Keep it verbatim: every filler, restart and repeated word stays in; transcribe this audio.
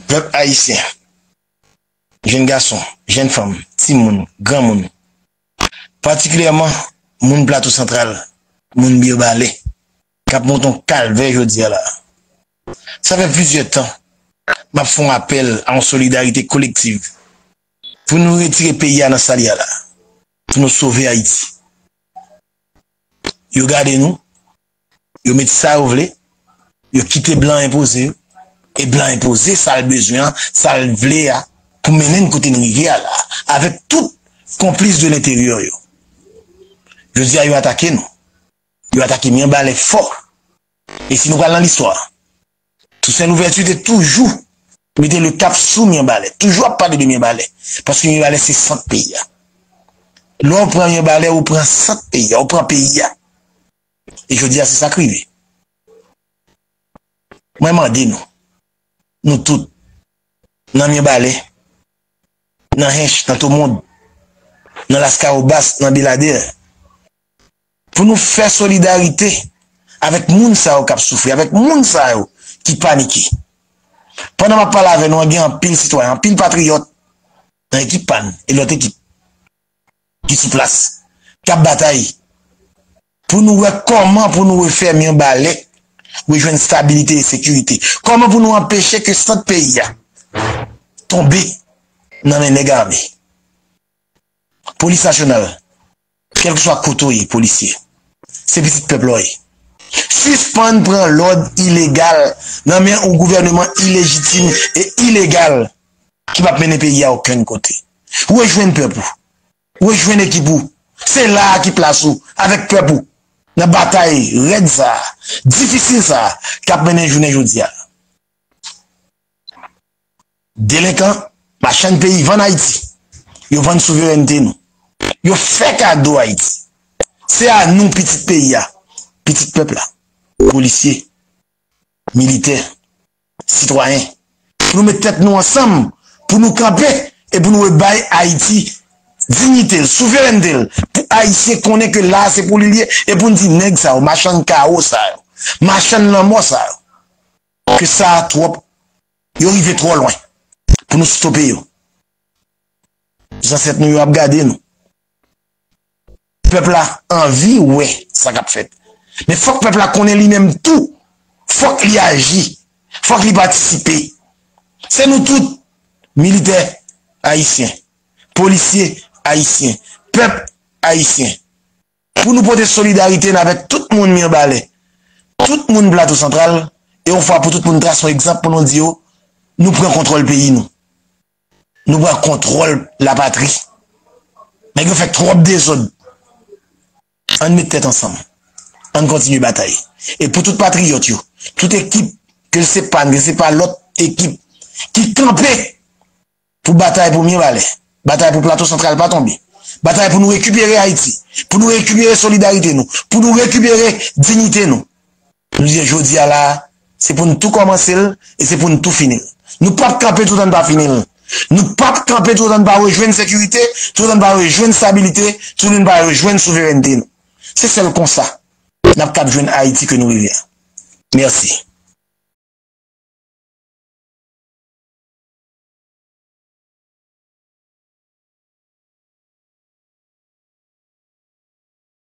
Pèp ayisyen, jenn gason, jenn fanm, timoun, granmoun, patikilyèman moun Plato Santral, moun Mibalè, k ap monte yon kalvè jodi a la. Sa fè plizyè tan m ap fè yon apèl a yon solidarite kolektiv pou nou retire peyi a nan sa l ye a la, pou nou sove Ayiti. Yo gade nou, yo met sa yo vle, yo kite blan enpoze yo, e blan enpoze sa l bezwen an, sa l vle a, pou mennen n kote n rive a la, avèk tout konplis de lenteryè yo. Jodi a, yo atake nou. Yo atake Myenbalè fò. E si nou pral nan listwa, Tousen Louvèti te toujou mete le kap sou Myenbalè, toujou ap pale de Myenbalè, paske Myenbalè se sant peyi a. Lè w pran Myenbalè, ou pran sant peyi a, ou pran peyi a. E jodi a, se sa k rive. Mwen mande nou, nou tout, nan Myenbalè, nan Hench, nan Tomond, nan Laskawobas, nan Beladè, pou nou fè solidarite avèk moun sa yo k ap soufri, avèk moun sa yo ki panike. Pandan m ap pale avè nou an, gen anpil sitwayen, anpil patriyòt nan ekip pa n e lòt ekip ki sou plas, k ap batay pou nou wè kòman pou nou refè Myenbalè rejwenn stabilite e sekirite. Kòman pou nou anpeche ke sant peyi a tonbe nan men nèg ame. Polis nasyonal, kèlkeswa kote w ye, polisye, se pitit pèp la w ye. Sispann pran lòd ilegal nan men yon gouvèneman ilejitim e ilegal ki p ap mennen peyi a okenn kote. Rejwenn pèp ou. Rejwenn ekip ou. Se la a ki plas ou, avèk pèp ou, nan batay rèd sa a, difisil sa a, k ap mennen jounen jodi a. Delenkan, machann peyi vann Ayiti. Yo vann souverènte nou. Yo fè kado Ayiti. Se a nou, pitit peyi a, pitit pèp la, polisye, militè, sitwayen, pou nou met tèt nou ansanm, pou nou kanpe e pou nou rebay Ayiti diyite l, souverènte l, pou Ayisyen konnen ke la a se pou li l ye, e pou n di nèg sa yo, machann kawo sa yo, machann lanmò sa yo, ke sa a twòp, yo rive twò lwen pou nou stope yo. Zansèt nou yo ap gade nou. Pèp la anvi wè sa k ap fèt. Men fòk pèp la konnen li menm tou. Fòk li aji. Fòk li patisipe. Se nou tout, militè ayisyen, polisye ayisyen, pèp ayisyen, pou nou pote solidarite n avèk tout moun Mibalè, tout moun Plato Santral, e yon fwa pou tout moun trase yon egzanp pou nou di yo, nou pran kontwòl peyi nou. Nou pran kontwòl lapatri. Nèg yo fè twòp dezòd. Ann met tèt ansanm. Ann kontinye batay. E pou tout patriyòt yo, tout ekip, ke l se pa n, ke l se pa lòt ekip, ki kanpe pou batay pou Mibalè, batay pou Plato Santral pa tonbe, batay pou nou rekipere Ayiti, pou nou rekipere solidarite nou, pou nou rekipere diyite nou. Nou di jodi a la a, se pou n tou kòmanse l e se pou n tou fini l. Nou p ap kanpe toutan n pa fini l. Nou p ap kanpe toutan n pa rejwenn sekirite, toutan n pa rejwenn stabilite, toutan n pa rejwenn souverènte nou. Se sèl konsa n ap kab jwenn Ayiti ke nou reve a. Mèsi.